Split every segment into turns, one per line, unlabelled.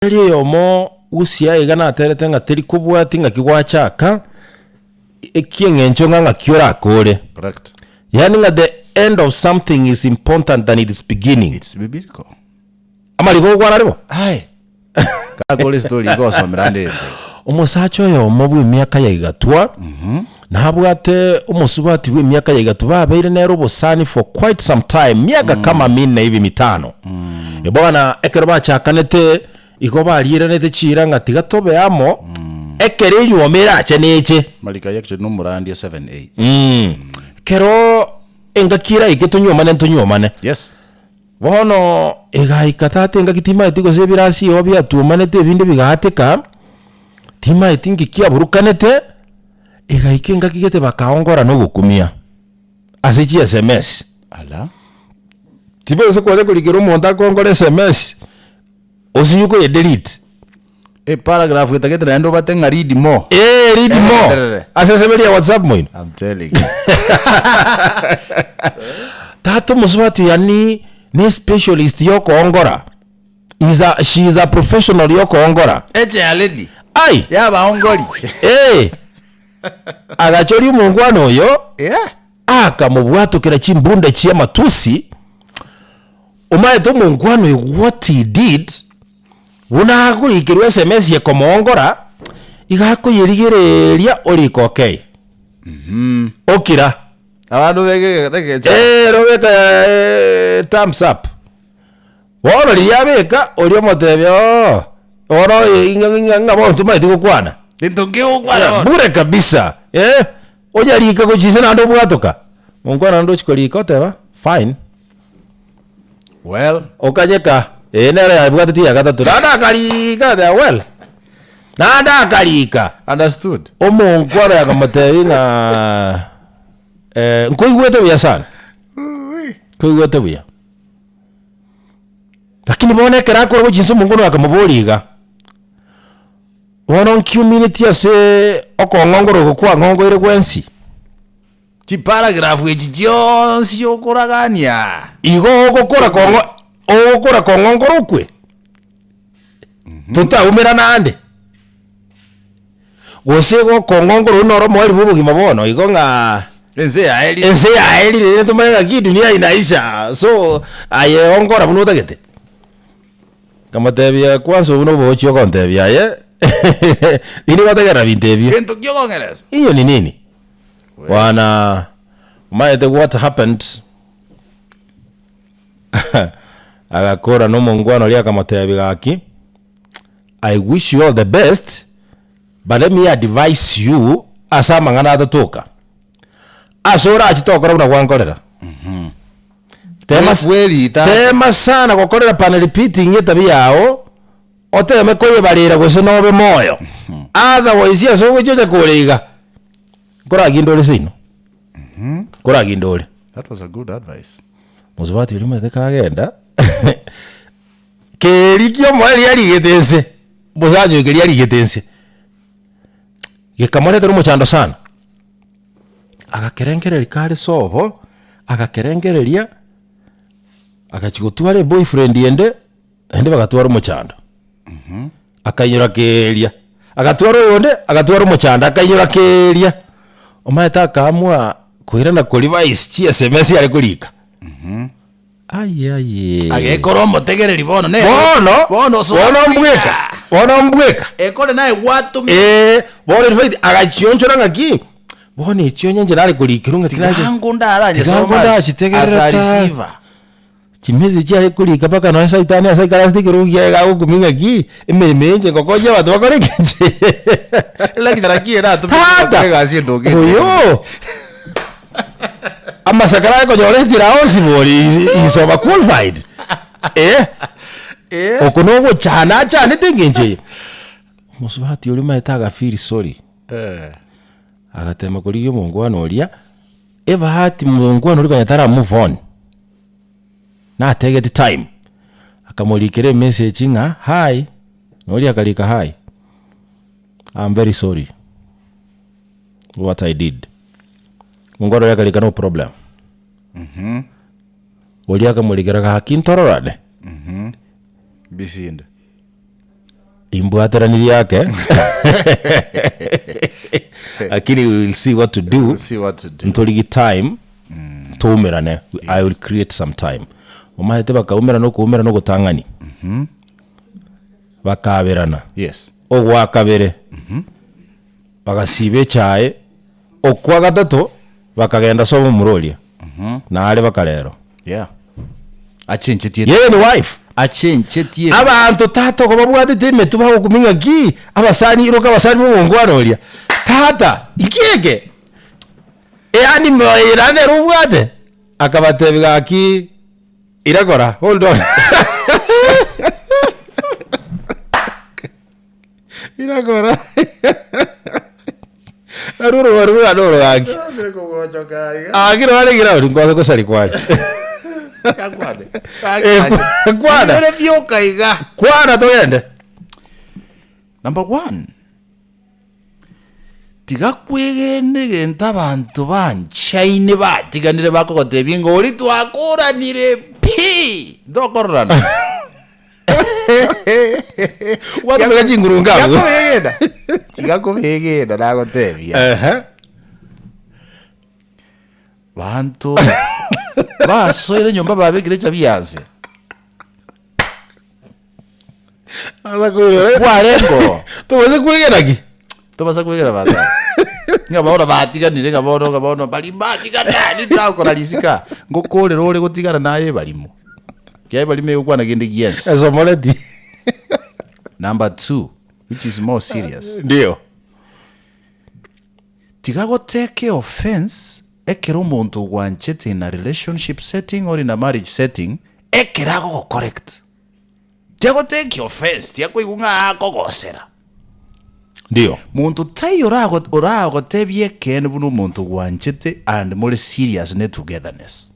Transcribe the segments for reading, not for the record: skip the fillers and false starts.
Teri oyomo Usia iga naterete ng'a teri kobwati ng'aki gwachaka, ekieng'encho ng'a ng'aki orakore.
Correct.
Yaani ng'a the end of something is important than its beginning.
It's biblical.
Amariko gokwana are bo?
Aye. Kakore story igo osomera ande ere.
Omosacha oyomo bw'emiaka ya igatwa, nabwate omosubati bw'emiaka ya igatwa babeire nere obosani for quite some time, miaka kama minne hivi mitano. Bwana ekero bachakanete igo barieranete chiira ng'a tiga tobe amo, ekero enyuomo erache neche.
Mariko ayio actually nomorandia 7 8.
Mm. Ekero engaki eraike tonyuomane ntonyuomane.
Yes.
Bono egaika tata engaki timaeti gose ebirasi igo biatuomanete ebinde bigaateka, timaeti nki kiaburukanete, egaika engaki gete bakaongora na ogokumia ase chi sms.
Ala.
Tibaisa konya korikera omonto akongore sms, osinye koye delete.
Eparagraph etagete naende obate ng'a read more.
Eeh read more
Egenderere.
ase eseme ria WhatsApp moino.
I'm telling you.
Tata omosubati oyo yaani ne specialist ya okoongora, is a she is a professional ya okoongora.
Echair lady.
Ai!
Yabaongori.
Eeh! Agachoria omongwana oyo,
Yeah.
akamobwatokera chimbunda chia amatusi, omaete omongwana oyo what he did, Buna akorikerwa sms ekomoongora, iga akoyerigereria orika okay. Okira.
Abanto beke egecha.
Eh, ere obeka eh, thumbs up. Bono riria abeka, oria omotebia oo, bono ing'a ing'a ng'a bono tomaeti gokwana.
Gento nkegokwana bono.
Bure kabisa, eh, onyarike gochia inse naende obwatoka. Monkwana naende ochia korika oteba, fine.
Well.
Okanyeka, eye nere yabwateti ya gatato, naende akariika agateba well, naende akariika.
Understood.
Omonkwana oyo akamotebia ng'a eh, nkoigwete buya sana, nkoigwete buya. Lakini bono ekero akora gochia inse omonkwana oyo akamoboria iga, bono nkiuminetie ase okong'ongora oko kwang'ongoire gwensi?
Chiparagrafu echi chionsi okoragania.
Igo ogokora kong'o ogokora kong'ongora okwe, totaumerana ande. Gose igo okong'ongora oyio noro omoerio bwa obogima bono, igo ng'a
Ense yaerire.
ense yaerire rende tomanye ng'aki edunia inaisha, so aye ongora buna otagete. Nkamotebia kwanza obwo nobogochia ogontebia aye, indi gotegerera binto ebio.
Gento ki'okong'eresa.
Hiyo ni nini? Bwana omanyete what happened agakora na omongwana oria akamotebia gaki I wish you all the best but let me advise you ase amang'ana atatoka ase orache tokora buna gwankorera tema
Bwerita.
tema sana gokorera pana repeating etabia yao oteme koyebarera gose nobe moyo otherwise ase ogochia onya kore iga Nkoraginde ore seino, nkoraginde ore.
That was a good advice.
Mosubati oria omanyete kagenda, keri kia omoerio arigete ense, omosacha oyo keria arigete ense, gekamoretera omochando sana. Agakerengereria kare sobo, agakerengereria, agachia gotwara eboyfriend ende. Naende bagatwara omochando, akainyora keria, agatwara oyonde, agatwara omochando, akainyora keria. Omanyete akaamua koirana korevise chi sms are korika. Aye aye.
Agekora omotegereri bono nere
Bono,
bono osoa
bono mbweka, bono mbweka.
Ekore naye gwatomire.
Eh, bono in fact agachionchora ng'aki, bono echio onye inche nare korikerwa ng'a tiga nache-
Tigango ndaranye
tigango
soma as
ndachitegerera
a
ta.
receiver.
Chimessage chiaye korika mpaka nonya saitani ase aikaransete ekerogo kiaye gagokumia ng'aki, emeremo eye inche ngokonya abanto bakore ki inche.
Lecturer ki eratomeke
Tata!
gokora egasi endogo eye?
Oyo! Amasakara aye konyora etira onsi bori is is overqualified eh,
Eh.
oko nogochana achanete engencho eye. Omosubati oria omanyete aga feel sorry,
Eh.
agatema korigia omongwana oria, ebahati mongwana oria konya tara move on. Nategeti time, akamorikera emessage ng'a hi, na oria akarika hi, am very sorry what I did. Omongwana oria akarika no problem. Oria akamorikera gaki ntororane.
Bisinde.
Timbwateranirie ake lakini we will see what to do.
We'll see what to do.
Ntorigi time toumerane. I will create some time. Omanyete bakaumerana okoumerana ogotang'ani. Bakaberana.
Yes.
Ogwa kabere bagasiba echae. Okwa gatato bakagenda sobo omura oria. Nare bakarero.
Yeah. Achenchetie
Yeye ni wife.
Achenchetie.
Abanto tata ogo babwatete emetwe bagokumia ng'a ki, abasani iroka abasani b'omongwana oria, tata inki eke? Yaani eye naende ere obwate? Akabatebia gaki irakora hold on irakora narwo orobaro rwane oro gaki. Gaki nore kera ori nkwase gosari kware. Eh, kwana.
Bire bioka iga.
Kwana togende.
Number one, tiga kwegena egento abanto banchaine batiganire bakogotebia ng'a ori twakoranire pi, ntokororana.
Gwatumeka chinguru
Tiga
nkabu.
kobegena, tiga kobegena nagotebia.
Ehe.
Banto basoire nyomba babekire echabi ase.
Asa koirora.
Kwarengo.
Tobase kwegena ki?
Tobasa kwegena bata. Ng'a bono batiganire ng'a bono ng'a bono bari mbatigana nintagokora risika. Ngokorera ore gotigana naye ebarimo. Ekiagera ebarimo egokwana kende giensi.
Esomoreti.
Number two, which is more serious.
Ndio.
Tiga gotake offense ekero omonto ogwanchete in a relationship setting or in a marriage setting, ekero agogocorrect. Tiga gotake offense, tiga koigwa ng'a akogosera.
Ndio.
Monto taiyo orago oragotebie ekeene buna omonto ogwanchete and more serious ne togetherness.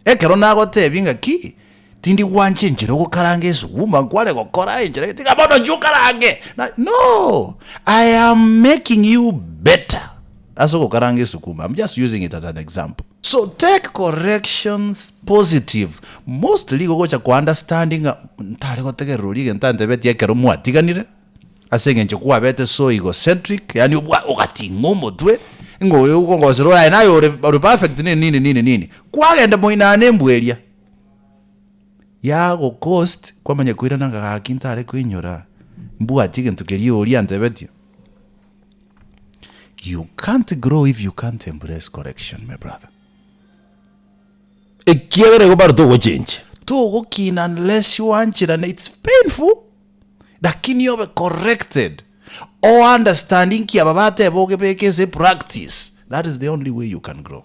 Ekero nagotebia ng'a ki, tindi gwancha enchera ogokaranga esuguma, nkware gokora enchera gete, tiga bono inche okarange! Na no! I am making you better ase ogokaranga esukuma, I'm just using it as an example. So take corrections positive, mostly igo ogocha ko understand ng'a ntare gotegerera oria egento antebetie ekero mwatiganire, Ase engencho kwabete so egocentric, yaani obwa ogating'a omotwe, ng'a oyo okongosera oyo aye naye ore ore perfect nini nini nini nini. Kwagenda moino ane embwa eria, yagocost kwamanya koirana ng'a gaki ntare koinyora, mbwati egento keria oria antebetie. You can't grow if you can't embrace correction my brother.
Ekiagera igo bado togochenchia.
Togokina unless wancherane, it's painful. Lakini obe corrected, o understand inki aba bateba ogebeke ase practice, that is the only way you can grow.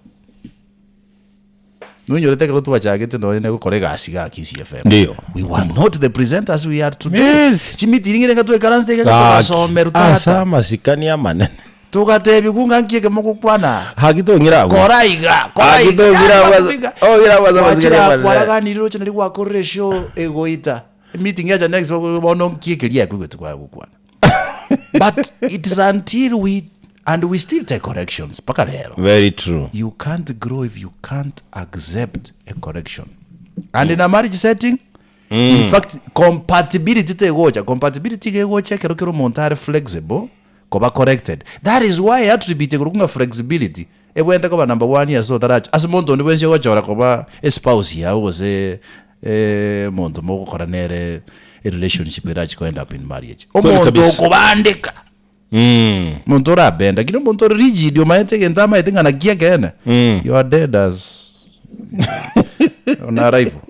Noinyorete ekero twachagete nonye na gokora egasi igaa Kisii FM.
Ndiyo.
We were not the presenters we are today.
Yes.
Chimitingi niga twaikaransete iga
Gaki,
togasomerwa
ase
tata.
amasikani amanene.
Togatebigwa ng'a nki eke mogokwana aa.
Haki tong'ira abwo.
Kora iga, kora
Haki
iga.
tong'ira
Yaani
abwo ase-
bakubiga.
ong'ira abwo ase amasikani
Gwachire
amanene.
kwaraganire roche nari gwakorire eshow egoita. Emeeting yacha next bono nki ekeria akoigwete kwaya gokwana. But it is until we and we still take corrections mpaka rero.
Very true.
You can't grow if you can't accept a correction. And in a marriage setting, in fact, compatibility tegocha. Compatibility iga egocha ekero kera omonto are flexible koba corrected. That is why attribute ekorokwa ng'a flexibility ebwenerete koba number one ase otaracha ase monto onde bwensi ogochora koba espouse yago gose omonto mogokora nere erelationship erache ko end up in marriage.
Kweli
Omonto
kabisa.
okobandeka,
Mm.
omonto orabende, lakini omonto ore rigid omanyete egento amaete ng'a naki ekeene,
Mm.
you are dead as on arrival.